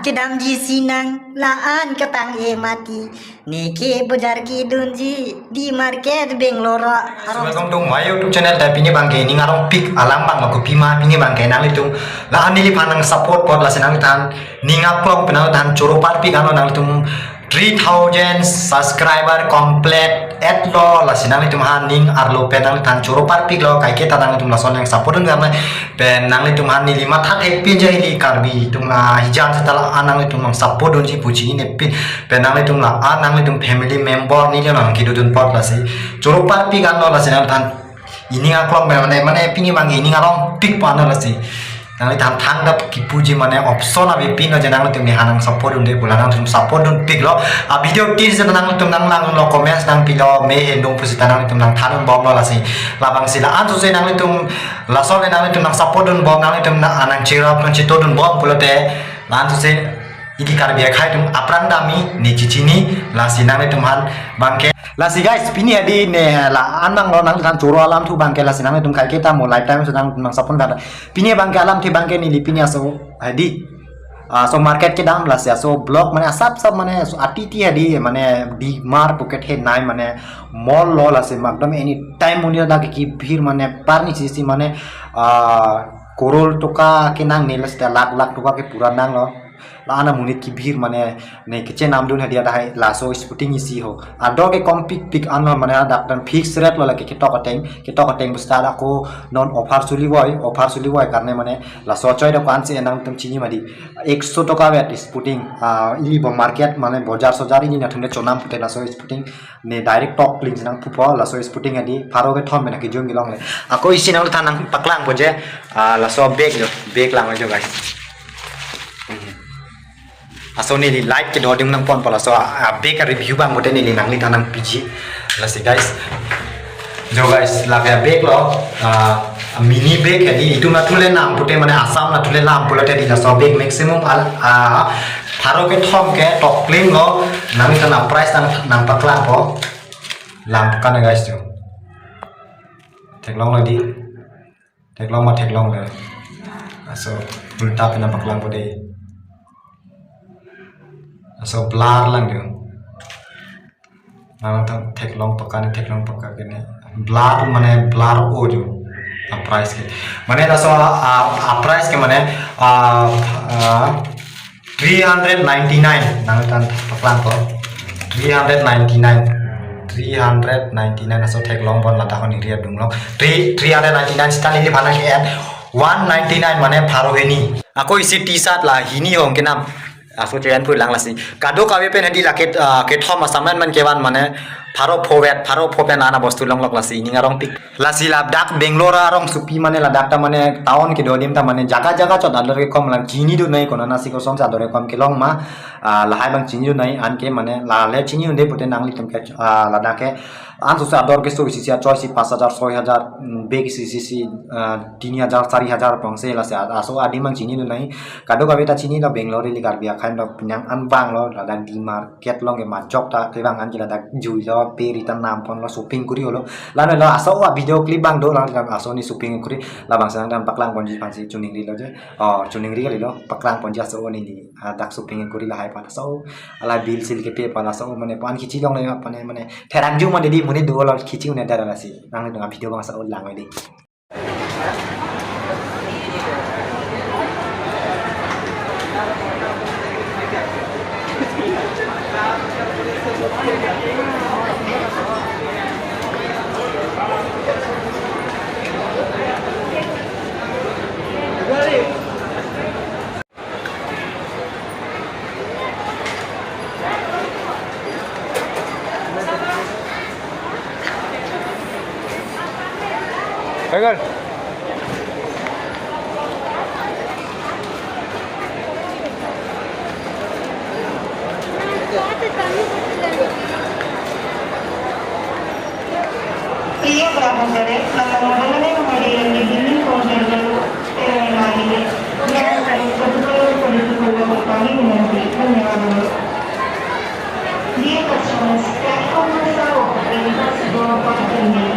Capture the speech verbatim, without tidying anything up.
Kedamji sinang la-an ketang e mati. Neke bojar kedunji D Market Bangalore. So, welcome to my YouTube channel. Dak pini abangke ning arongpik alam abang lo, kopima pini abangke nanglitum la-an neliphan nang support apot lasi nangliphan ning aplong pen nangliphan choro parpik anlo, nanglitum three thousand subscriber complete etlo, lasi nanglitum aphan ning arlo pen nangliphan choro parpiklo, kaike ta nanglitum lason nang support dun kame pen nanglitum aphan neli mathathe pinja ili Karbi atum ahijan seta la-an nanglitum nang support dunji pu chinine pin, pen nanglitum la-an nanglitum family member neli nang kedodun apot lasi choro parpik anlo, lasi nangliphan ining aklong pen mane, mane pini abangke ining arongpik pu anlo lasi. Nangliphan thangta kipuji mane option avepinlo je nanglitum nephan nang support dunde pu, la nanglitum support dunpiklo. A video tin seta nanglitum nang langlo, comments nangpilo, me hendung pu seta nanglitum nang thandun bomlo lasi. Labangsi la-an sose nanglitum lason le nanglitum nang support dun bom, nanglitum nang, nang cheer up nang chito dun bom pulote la-an sose ili Karbi akhei atum aphrang dami ne chichini, lasi nanglitum aphan abangke. Lasi guys, pini hadi ne la-an abang lo, nanglitum choro alamthu abangke, lasi nanglitum kaike ta mo lifetime so nang, nang support dada. Pini abangke alamthe abangke neli pini aso hadi, ah, so market kedam lasi aso block mane asap sap mane so atiti hadi mane D Mart pocket he nai mane mall lo, lasi makdam anytime monit dak kibhir mane parni sisi mane, ah, korol toka kenangne lasi ta lakh lakh toka ke pura nanglo. La-an amonit kibhir mane ne kechenam dun hadi adahai laso Sporting isi ho. Ador ke kompikpik anlo mane dak dan fix rate lo lake ketok ateng, ketok ateng bus ta ako non offer suli voi, offer suli voi karne mane laso choi dokan si enang tum chini madi. Ekso toka vet Sporting, ah, ili bo market mane bojar sojar ili nathum de chonam pute laso Sporting ne direct tok link nang pupo laso Sporting adi pharo kethom mena kijung gilong le. Ako isi nang than nang paklang po je, ah, laso bag jo, bag lang jo guys. Aso neli light kedo ding nang ponpo laso, ah, bag a review abang pute neli nangliphan nang piji. Lasi guys. Jo guys, lake bag lo, ah, mini bag hadi itum nathu le nam pute mane Assam nathu le nam pulote di laso bag maximum al, ah, pharo kethom ketok link lo, nangliphan a price nang, nang paklang po. Lam kan guys jo. Theklong lo di. Theklong ma theklong le. Aso ulta pen nang paklang po de. Aso blur lang jo. Nang ta theklong paka ne, theklong paka ke ne. Blur mane blur o jo. A price ke. Mane laso a, a price ke mane, ah, ah, three hundred ninety-nine. Nang ta paklang po. Three hundred ninety-nine. Three hundred ninety-nine aso theklong bon ladak hon area dunglong. Three, three hundred ninety-nine seta neliphan nang ke-en one ninety-nine mane pharo hini. Ako isi T-shirt la hini hong kenam. Aso cheyan pui lang lasi. Kadokave pen hadi lake, ah, kethom asaman man kevan mane pharo pho vet, pharo pho pen ana bostu longlok lasi ining arongpik. Lasi ladak Bangalore arongsopi mane ladak ta mane town kedo adim ta mane jaga jaga chot ador kekom lang chinidun nai konat nasi kosonsi ador kekom kelong ma, ah, lahai abang chinidun nai anke mane la le chinidunde pute nanglitum ke, ah, ladak ke ansose ador keso isi isi achoi si pas hajar, soi hajar, mm, bag isi isi si, ah, tini hajar, sari hajar pongse lasi ad-, aso adim abang chinidun nai. Kadokave ta chinilo Bangalore ili Karbi akhei lo pinyang an abang lo ladak D Market along ke majok ta kevang an ke ladak jui lo pe rita nam ponlo shopping kuri holo. Lalo lo aso a video clip abang do lang aso ne shopping kuri labangsi nang dan paklang ponji aphansi chuning rilo je. Oh, chuning ri kalilo paklang ponji aso ne ni. Ah, dak shopping kuri lahai aphan aso. Ala bill sil kepe aphan aso mane pan kichi long le aphan mane therak ju mane di mane do lo kichi ne dara lasi. Nang dong video abang aso lang di. പ്രിയ ഗ്രാഹകരെ, നമ്മൾ ഉടനടി നമ്മുടെ ബില്ലിംഗ് കൗണ്ടറുകൾ തയ്യാറാಗಿದೆ. ಜ್ಞಾಪಕ ಕೊಡುಕೊಳ್ಳಲು ಕೊಡಿಸಿಕೊಳ್ಳುವ ಕೊಟ್ಟಾಗಿ ವಿನಂತಿ. ಧನ್ಯವಾದಗಳು. Dear customers, platform number four, request for parking.